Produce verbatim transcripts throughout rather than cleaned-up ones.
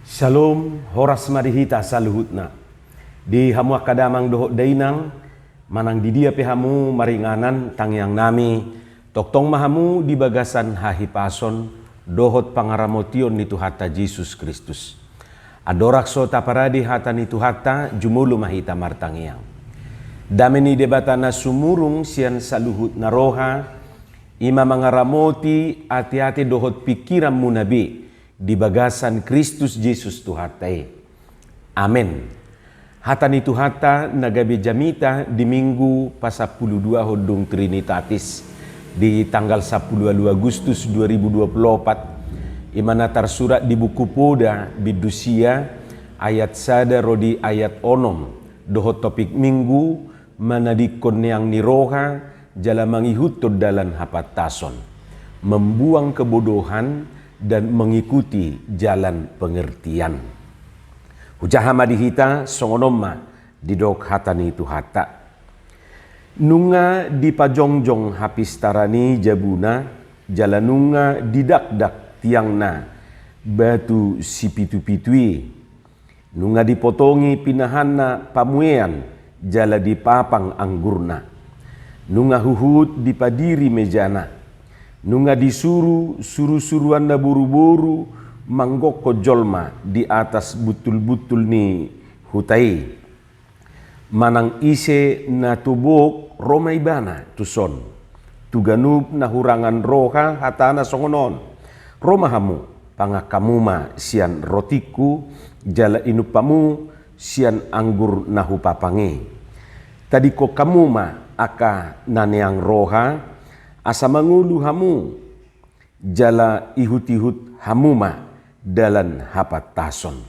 Syalom, horas ma di hita saluhutna. Di hamu angka damang dohot dainang, manang di dia pe hamu maringanan tangiang nami, tongtong ma hamu di bagasan hahipason dohot pangaramotion ni Tuhanta Jesus Kristus. Andorang so taparade hata ni Tuhanta, jumolo ma hita martangiang. Dame ni Debata na sumurung sian saluhutna roha, i ma mangaramoti ateate dohot pingkiranmuna be di bagasan Kristus Jesus Tuhanta i. Amen. Hata ni Tuhanta na gabe jamita di Minggu pasampuluduahon dung Trinitatis, di tanggal sampulu ualu Agustus dua ribu dua pulu opat, i ma na tarsurat di Buku Poda bindu sia, ayat sada ro di ayat onom, dohot topik Minggu, manadingkon neang ni roha jala mangihuthon dalan hapantason, membuang kebodohan dan mengikuti jalan pengertian. Hujaha ma di hita, songon on ma didok hata ni Tuhanta. Nunga dipajongjong hapistaran i jabuna, jala nunga didakdak tiangna batu sipitupitu i. Nunga dipotongi pinahanna pamuean jala dipapang anggurna. Nunga huhut dipadiri mejana. Nunga disuru surusuruan na boruboru manggokkon jolma di atas buntulbuntul ni huta i. Manang ise na tobok ro ma ibana tuson. Tu ganup na hurangan roha hatana songon on: Ro ma hamu, pangan hamu ma sian rotingku, jala inum hamu sian anggur na hupapang i. Tadingkon hamu ma angka na neang roha, asa mangolu hamu, jala ihutihut hamu ma dalan hapantason.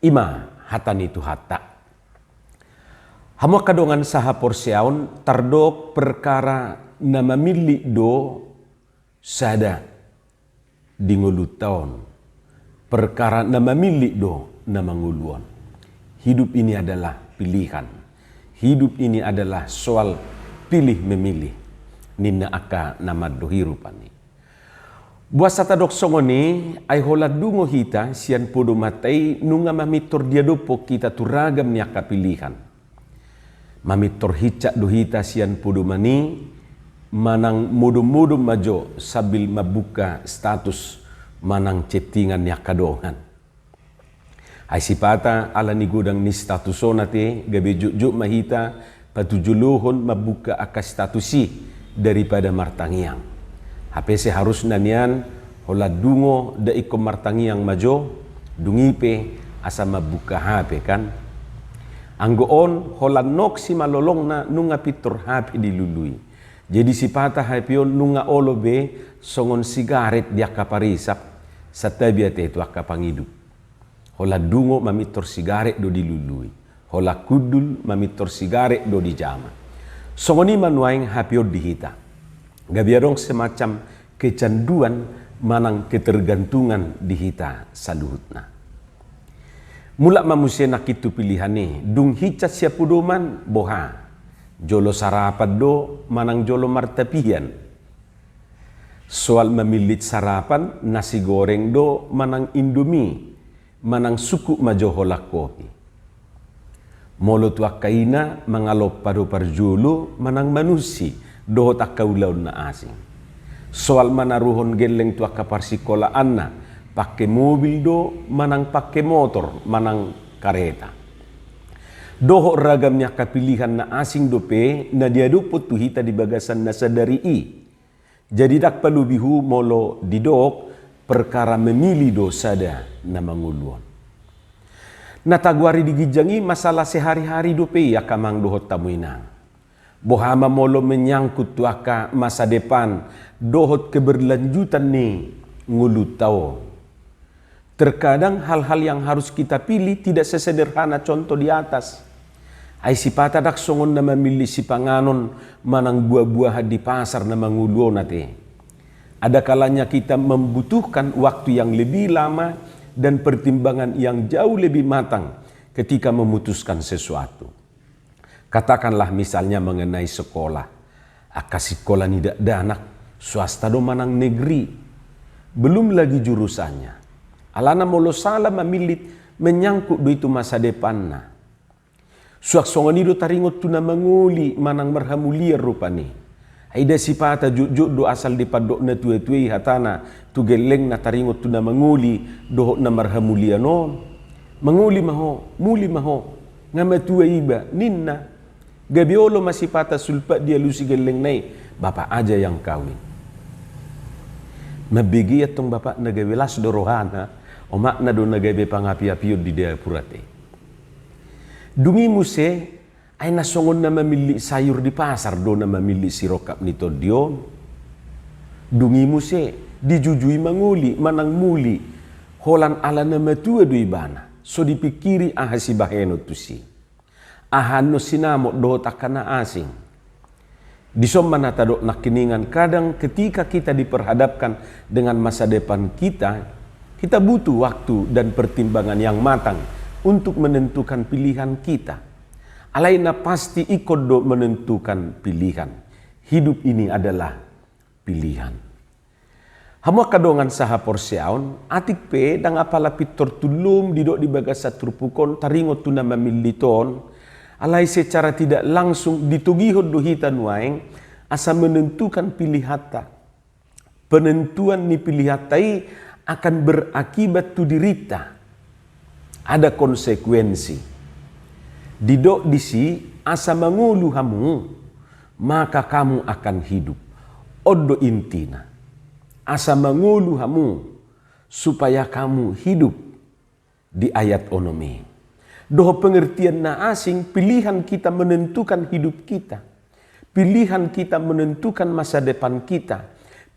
I ma hata ni Tuhanta. Hamu angka dongan sahaporseaon, tardok perkara na mamillit do sada di ngolunta on. Perkara na mamillit do na mangolu on. Hidup ini adalah pilihan. Hidup ini adalah soal pilih memilih, ninna angka na mandok i rupani. Boasa tadok songon i? Ai holan dungo hita sian podomanta i nunga mamintor diadophon hita tu ragam ni angka pilihan. Mamintor hinsat do hita sian podoman i, manang modommodom ma jo sambil mambuka status manang chattingan ni angka dongan. Ai sipata ala ni godang ni status on ate, gabe jotjot ma hita patujolohon mambuka angka status i daripada martangiang. Hape seharusna nian holan dungo nda ingkon martangiang ma jo, dung i pe asa mambuka H P kan. Anggo on holan nok simalolongna nunga pintor H P dilului. Jadi sipata H P on nunga olo be songon sigaret di angka parisap, santabi ate tu angka pangido. Holan dungo mamintor sigaret do dilului. Holan hundul mamintor sigaret do dijama. Songon i ma nuaeng H P on di hita. Gabe adong semacam kecanduan manang ketergantungan di hita saluhutna. Mulak ma muse nangkin tu pilihan i, dung hinsat sian podoman, boha? Jolo sarapan do manang jolo martapian? Soal mamillit sarapan, nasi goreng do manang Indomie, manang sungkuk ma jo holan kopi. Molo tu angka ina, mangalompa do parjolo manang manunsi dohot angka ulaon na asing. Soal manaruhon gelleng tu angka parsingkolaanna, pangke mobil do manang pangke motor manang kareta. Dohot ragam ni angka pilihan na asing dope na diadophon tu hita di bagasan na sadari i. Jadi ndang palobi hu molo didok perkara memilih do sada na mangolu on. Na tagoari di ginjang i masalah sehari-hari dope i angka amang dohot hamu inang. Boha ma molo menyangkut tu angka masa depan dohot keberlanjutan ni ngolunta on? Terkadang hal-hal yang harus kita pilih tidak sesederhana contoh di atas. Ai sipata ndang songon na mamillit sipanganon manang buah-buahan di pasar na mangolu on ate. Ada kalanya kita membutuhkan waktu yang lebih lama dan pertimbangan yang jauh lebih matang ketika memutuskan sesuatu. Katakanlah misalnya mengenai sekolah. Angka sikola ni dakdanak, swasta do manang negeri. Belum lagi jurusannya. Alana molo sala mamillit, menyangkut do i tu masa depanna. Suang songon i do taringot tu na mangoli manang marhamulian rupani. Ai nda sipata jotjot do asal dipandok na tuatua i hatana tu gellengna taringot tu na mangoli dohot na marhamulian on. Mangoli ma ho, muli ma ho, nga matua iba, ninna. Gabe olo ma sipata sulpat dialusi gellengna i, bapak aja yang kawin. Mambege antong bapakna gabe las do rohana, omakna do na gabe pangapiapion di dapur ate. Dung i muse, ai na songon na mamillit sayur di pasar do na mamillit sirongkap ni tondi on. Dung i muse, dijujui mangoli manang muli, holan ala na matua do ibana, so dipingkiri aha sibahenon tusi. Aha annon sinamot dohot angka na asing. Dison ma na tadok nangkiningan, kadang ketika kita diperhadapkan dengan masa depan kita, kita butuh waktu dan pertimbangan yang matang untuk menentukan pilihan kita. Alai na pasti ingkon do menentukan pilihan. Hidup ini adalah pilihan. Hamu angka dongan sahaporseaon, atik pe ndang apala pintor tullum didok di bagasan turpuk on taringot tu na mamillit on, alai secara tidak langsung ditogihon do hita nuaeng asa menentukan pilihanta. Penentuan ni pilihanta i akan berakibat tu dirinta. Ada konsekuensi. Didok disi, asa mangolu hamu, maka kamu akan hidup. On do intina. Asa mangolu hamu, supaya kamu hidup, di ayat onom i. Dohot pengertian na asing, pilihan kita menentukan hidup kita. Pilihan kita menentukan masa depan kita.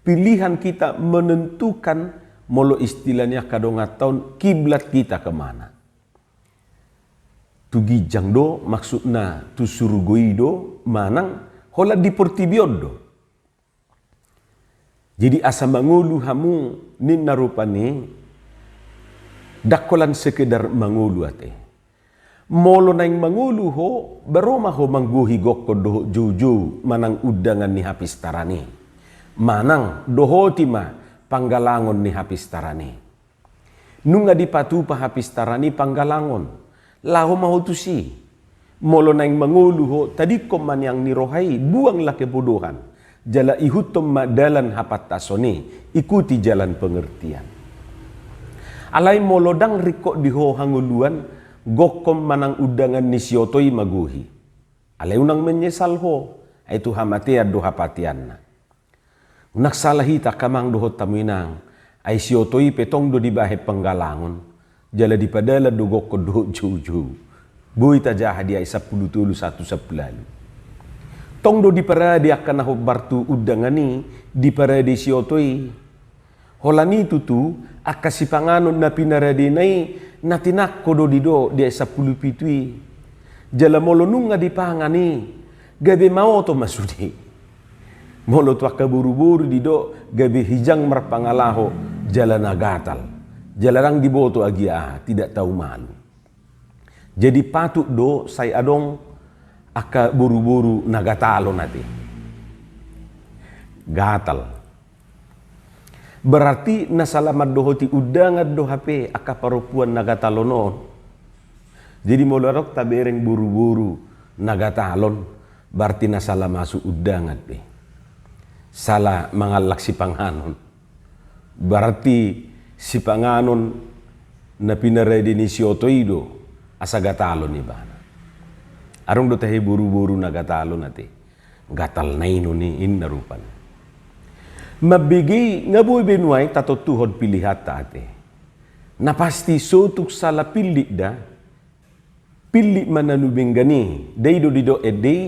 Pilihan kita menentukan, molo istilah ni angka donganta on, kiblat kita kemana. Tu ginjang do, maksudna tu surgo i do, manang holan di portibi on do. Jadi asa mangolu hamu ninna rupani, ndang holan sekedar mangolu ate. Molo naeng mangolu ho, baru ma ho manggohi gokkon dohot joujou manang undangan ni hapistaran i. Manang dohoti ma panggalangon ni hapistaran i. Nunga dipatupa hapistaran i panggalangon, laho ma ho tusi. Molo naeng mangolu ho, tadingkon ma niang ni roha i, buanglah kebodohan. Jala ihuthon ma dalan hapantason i, ikuti jalan pengertian. Alai molo ndang ringkot di ho hangoluan, gokkon manang undangan ni sioto i magohi. Alai unang menyesal ho, ai tu hamatean do hapateanna. Unang sala hita angka amang dohot hamu inang, ai sioto i pe tong do dibahen panggalangon, jala dipadalan do gokkon dohot joujou. Boi tajaha di ayat sampulu tolu sahat tu sampulu ualu. Tong do diparade angka na hombar tu undangan i, diparade sioto i. Holan i tutu, angka sipanganon na pinaradena i, na tinangko do didok di ayat sampulu pitu i. Jala molo nunga dipangan i, gabe maoto ma sude. Molo tu angka boruboru didok, gabe hijang marpangalaho jala na gatal. Jala ndang diboto agia aha, tidak tahu malu. Jadi patut do sai adong angka boruboru na gatalon ate. Gatal. Berarti na sala mandohoti undangan do hape angka parompuan na gatalon on. Jadi molo adong tabereng boruboru na gatalon, berarti na sala masuk undangan be. Sala mangallang sipanganon. Berarti sipanganon na pinarade ni sioto i do asa gatalon ibana. Adong do tahe boruboru na gatalon ate. Gatal na inon i, inna rupani. Mambege i nga boi be nuaeng tatontuhon pilihanta ate. Na pasti so tung sala pillit da. Pillit ma na dumenggan i, da i do didok ende i,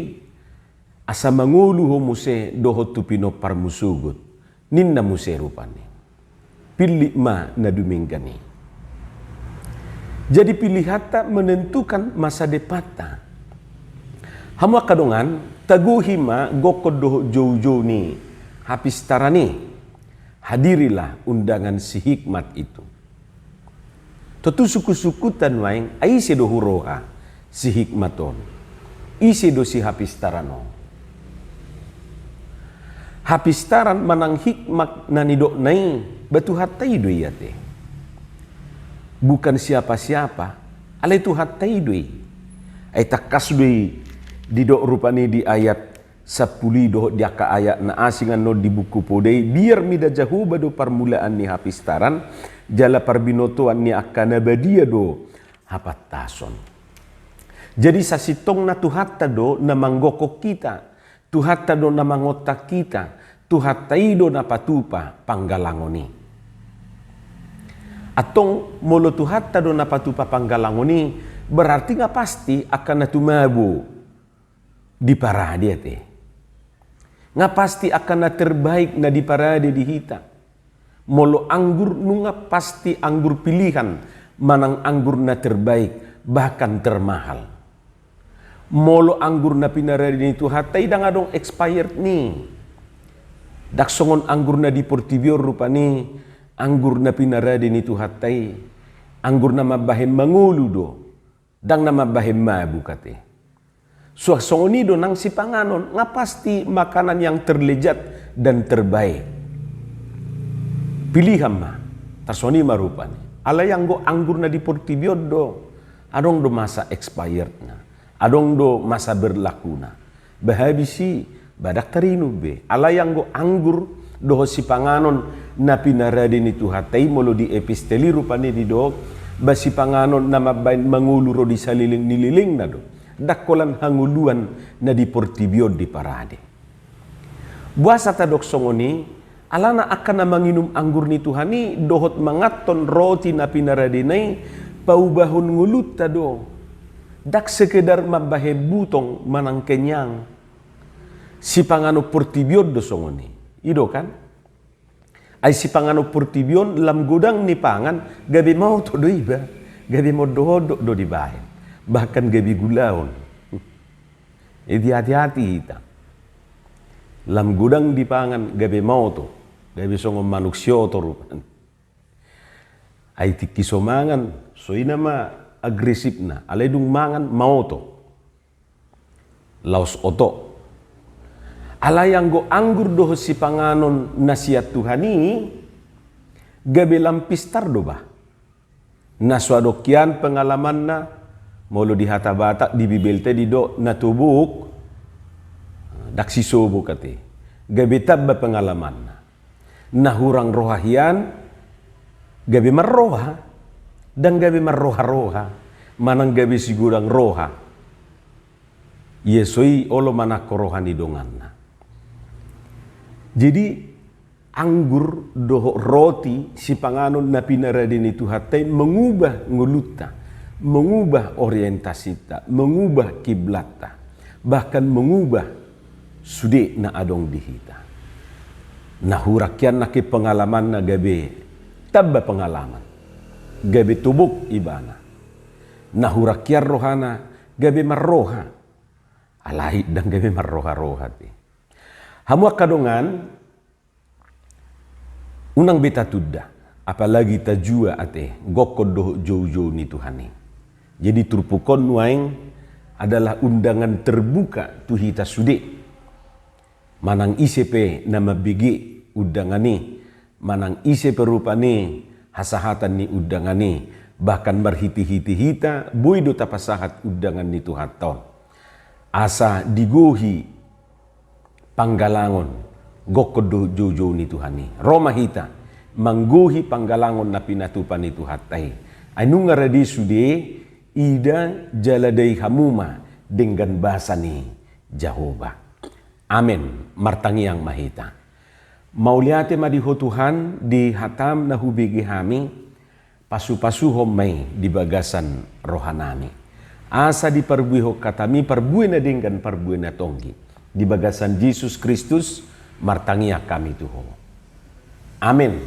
asa mangolu ho muse dohot tu pinomparmu sogot, ninna muse rupani. Pillit ma na dumenggan i. Jadi pilihanta menentukan masa depanta. Hamu angka dongan, tagohi ma gokkon dohot joujou ni hapistaran i. Hadirilah undangan si Hikmat itu. Tontu sungkunsungkunta nuaeng, ai ise do huroha si Hikmat on? Ise do si hapistaran on? Hapistaran manang hikmat na nidokna i, ba Tuhanta i do i ate. bukan siapa-siapa, alai Tuhanta i do i. Ai tangkas do i didok rupani di ayat sampulu i dohot di angka ayat na asing annon di buku poda i, biar mida Jahowa do parmulaan ni hapistaran, jala parbinotoan ni angka na badia do hapantason. Jadi sasintongna Tuhanta do na manggokhon hita, Tuhanta do na mangontak hita, Tuhanta i do na patupa panggalangon i. Antong molo Tuhanta do na patupa panggalangon i, berarti nga pasti angka na tumabo diparade ate. Nga pasti angka na terbaik na diparade di hita. Molo anggur nunga pasti anggur pilihan manang anggur na terbaik, bahkan termahal. Molo anggur na pinarade ni Tuhanta i ndang adong expired ni. Ndang songon anggur na di portibi on rupani, anggur na pinarade ni Tuhanta i, anggur na mambahen mangolu do. Ndang na mambahen mabuk ate. Suang songon i do nang sipanganon, nga pasti makanan yang terlezat dan terbaik. Pilihan ma, tarsongon i ma rupani. Alai anggo anggur na di portibi on do, adong do masa expiredna, adong do masa berlakuna. Ba habis i, ba ndang tarinum be. Alai anggo anggur dohot sipanganon na pinarade ni Tuhanta i, molo di epistel i rupani didok, ba sipanganon na mambahen mangolu ro di saleleng ni lelengna do. Ndang holan hangoluan na di portibi on diparade. Boasa tadok songon i, alana angka na manginum anggur ni Tuhan i dohot manganhon roti na pinaradena i, paubahon ngolunta do. Ndang sekedar mambahen butong manang kenyang. Sipanganon portibi on do songon i. I do kan? Ai sipanganon portibi on lam godang ni pangan gabe maoto do iba. Gabe mondok-ondok do dibahen. Bahkan gabe gulaon. Jadi hati-hati hita. Lam godang ni pangan gabe maoto. Gabe songon manuk sioto rupani. Ai tingki so mangan, so i nama agresifna. Alai dung mangan, maoto. Laos oto. Alai anggo anggur dohot sipanganon na sian Tuhan i, gabe lam pistar do ba. Na so adong hian pengalamanna, molo di hata Batak di Bibelta didok na tobok, ndang sisobok ate. Gabe tamba pengalamanna. Na hurang roha hian, gabe marroha, ndang gabe marroha-roha, manang gabe sigodang roha. Ia so i olo manangko roha ni donganna. Jadi, anggur dohot roti sipanganon na pinarade ni Tuhanta i mengubah ngolunta, mengubah orientasinta, mengubah kiblatta, bahkan mengubah sude na adong di hita. Na hurang hian nangkin pengalamanna gabe tamba pengalaman, gabe tobok ibana. Na hurang hian rohana gabe marroha. Alai ndang gabe marroha-roha ate. Hamu angka dongan, unang be tatunda, apalagi tajua ate gokhon dohot joujou ni Tuhan i. Jadi turpuk on nuaeng adalah undangan terbuka tu hita sude. Manang ise pe na mambege undangan i, manang ise pe rupani hasahatan ni undangan i, bahkan marhite-hite hita, boi do tapasahat undangan ni Tuhanta on. Asa digohi panggalangon gokhon dohot joujou ni Tuhan i. Ro ma hita manggohi panggalangon na pinatupa ni Tuhanta i. Ai nunga rade sude, ida jala dai hamu ma denggan basa ni Jahowa. Amen. Martangiang ma hita. Mauliate ma di Ho Tuhan, di hatam na hubege hami, pasu-pasuhon ma i di bagasan rohanami. Asa diparbuehon hatami parbue na denggan parbue na tonggi. Di bagasan Jesus Kristus, martangiang hami tu Ho. Amen.